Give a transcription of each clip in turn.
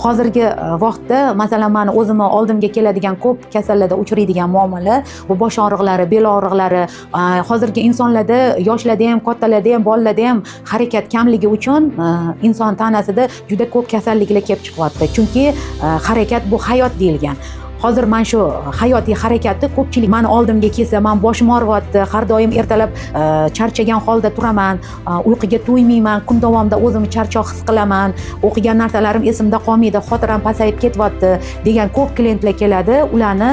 Hozirgi vaqtda, masalan, mani o'zimni oldimga keladigan ko'p kasallarda uchraydigan muammolar bu bosh og'riqlari, bel og'riqlari. Hozirgi insonlarda, yoshlarda ham, kattalarda ham, bolalarda ham harakat kamligi uchun inson tanasida juda ko'p kasalliklar kelib chiqyapti, chunki harakat bu hayot deyilgan. Hozir mana shu hayotiy harakatni ko'pchilik mani oldimga kelsa, man boshim og'riyapti, har doim ertalab charchagan holda turaman, uyquga to'ymayman, kun davomida o'zimni charchoq his qilaman, o'qigan narsalarim esimda qolmaydi, xotiram pasayib ketyapti degan ko'p klientlar keladi. Ularni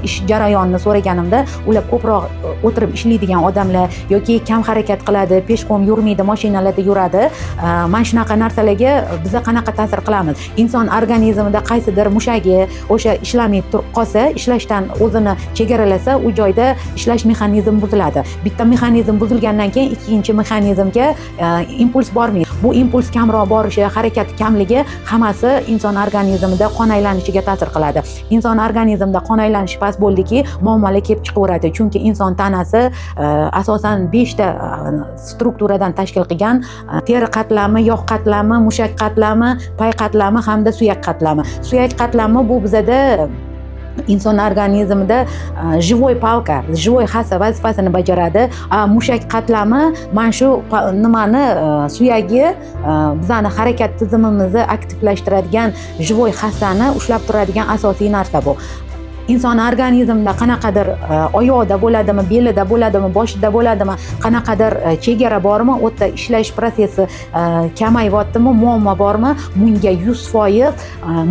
ish jarayonini so'raganimda, ular ko'proq o'tirib ishlaydigan odamlar yoki kam harakat qiladi, пешком yurmaydi, mashinalarda yuradi. Mana shunaqa narsalarga biza qanaqa ta'sir qilamiz? Inson organizmida qaysidir mushagi o'sha ishlamay turib qolsa, ishlashdan o'zini chegaralasa, u joyda ishlash mexanizmi buziladi. Bitta mexanizm buzilgandan keyin ikkinchi mexanizmga impuls bormaydi. Bu impuls kamroq borishi, harakat kamligi, hammasi inson organizmida qon aylanishiga ta'sir qiladi. Inson organizmida qon aylanishi past bo'ldiki, muammolar kelib chiqaveradi, chunki inson tanasi asosan beshta strukturadan tashkil qilgan: teri qatlami, yog' qatlami, mushak qatlami, pay qatlami hamda suyak qatlami. Suyak qatlami bu bizada inson organizmida живой палка, живой hassa vazifasini bajaradi. A mushak qatlami mana shu nimani, suyagi bizani harakat tizimimizni aktivlashtiradigan живой hassani ushlab turadigan asosiy narsa. Bu inson organizmida qanaqadir oyoqda bo'ladimi, belida bo'ladimi, boshida bo'ladimi, qanaqadir chegara bormi, u yerda ishlash protsessi kamayyaptimi, muammo bormi, bunga 100%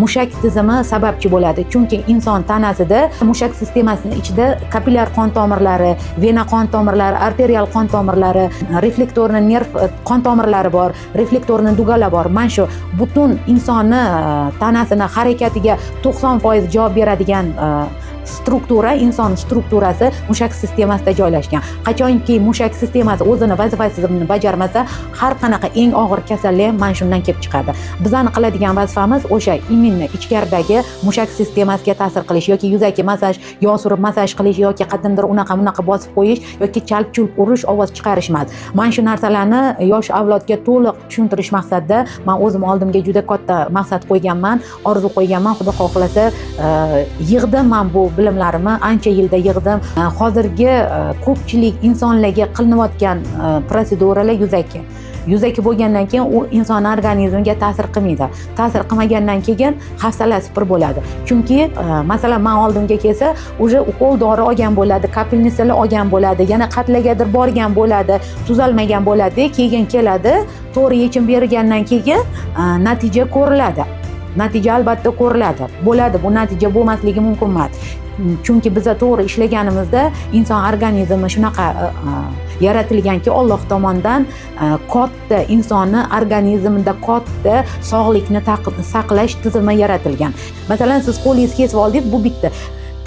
mushak tizimi sababchi bo'ladi. Chunki inson tanasida mushak sistemasini ichida kapillyar qon tomirlari, vena qon tomirlari, arterial qon tomirlari, рефлекторный nerv qon tomirlari bor, рефлекторный дуга lar bor. Mana shu butun insonni tanasini harakatiga 90% javob beradigan struktura, inson strukturasi mushak sistemasida joylashgan. Qachonki mushak sistemasi o'zini vazifasini bajarmasa, har qanaqa eng og'ir kasallik ham mana shundan kelib chiqadi. Bizani qiladigan vazifamiz o'sha именно ichkaridagi mushak sistemasiga ta'sir qilish yoki yuzaki massaj, yog' surib massaj qilish yoki qayerdandir unaqa bunaqa bosib qo'yish yoki chalp chulp urish, ovoz chiqarish emas. Mana shu narsalarni yosh avlodga to'liq tushuntirish maqsadida man o'zim oldimga juda katta maqsad qo'yganman, orzu qo'yganman. Xudo xohlasa, yig'dim man bu bilimlarimni, ancha yilda yig'dim. Hozirgi ko'pchilik insonlarga qilinayotgan protseduralar yuzaki. Yuzaki bo'lgandan keyin u inson organizmiga ta'sir qilmaydi. Ta'sir qilmagandan keyin hafsalasi pir bo'ladi, chunki masalan, man oldimga kelsa, уже ukol dori olgan bo'ladi, капельница lar olgan bo'ladi, yana qayerlargadir borgan bo'ladi, tuzalmagan bo'ladi. Keyin keladi, to'g'ri yechim bergandan keyin natija ko'riladi. Natija albatta ko'riladi, bo'ladi. Bu natija bo'lmasligi mumkin emas, chunki biza to'g'ri ishlaganimizda inson organizmi shunaqa yaratilganki Olloh tomonidan, katta insonni organizmida katta sog'likni saqlash tizimi yaratilgan. Masalan, siz qo'lingizni kesib oldingiz, bu bitta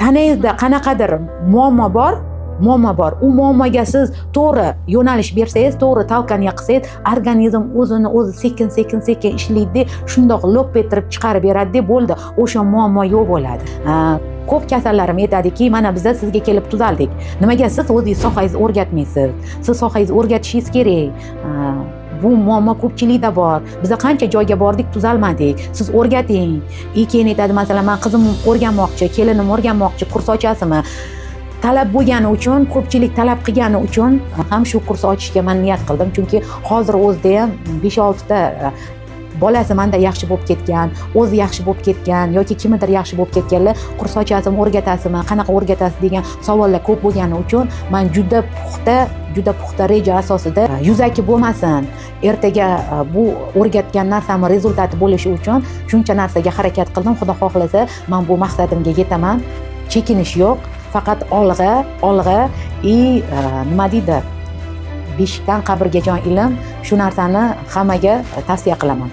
tanangizda qanaqadir muammo bor. Muammo bor, u muammoga siz to'g'ri yo'nalish bersangiz, to'g'ri толкание qilsangiz, organizm o'zini o'zi sekin, sekin, sekin ishlaydi, shundoq lo'p ettirib chiqarib beradida, bo'ldi, o'sha muammo yo'q bo'ladi. Ko'p kasallarim aytadiki, mana biza sizga kelib tuzaldik, nimaga siz o'zingiz sohangizni o'rgatmaysiz, siz sohangizni o'rgatishingiz kerak, bu muammo ko'pchilikda bor, biza qancha joyga bordik, tuzalmadik, siz o'rgating. И keyin aytadi, masalan, man qizim o'rganmoqchi, kelinim o'rganmoqchi, kurs ochasizmi? Talab bo'lgani uchun, ko'pchilik talab qilgani uchun ham shu kurs ochishga man niyat qildim, chunki hozir o'zida ham besh oltita bolasi manda yaxshi bo'lib ketgan, o'zi yaxshi bo'lib ketgan yoki kimnidir yaxshi bo'lib ketganlar kurs ochasizmi, o'rgatasizmi, qanaqa o'rgatasiz degan savollar ko'p bo'lgani uchun man juda puxta, juda puxta reja asosida, yuzaki bo'lmasin, ertaga bu o'rgatgan narsamni результат i bo'lishi uchun shuncha narsaga harakat qildim. Xudo xohlasa, man bu maqsadimga yetaman. Chekinish yo'q, faqat olg'a, olg'a. И nima deydi, beshikdan qabrgacha ilm, shu narsani hammaga tavsiya qilaman.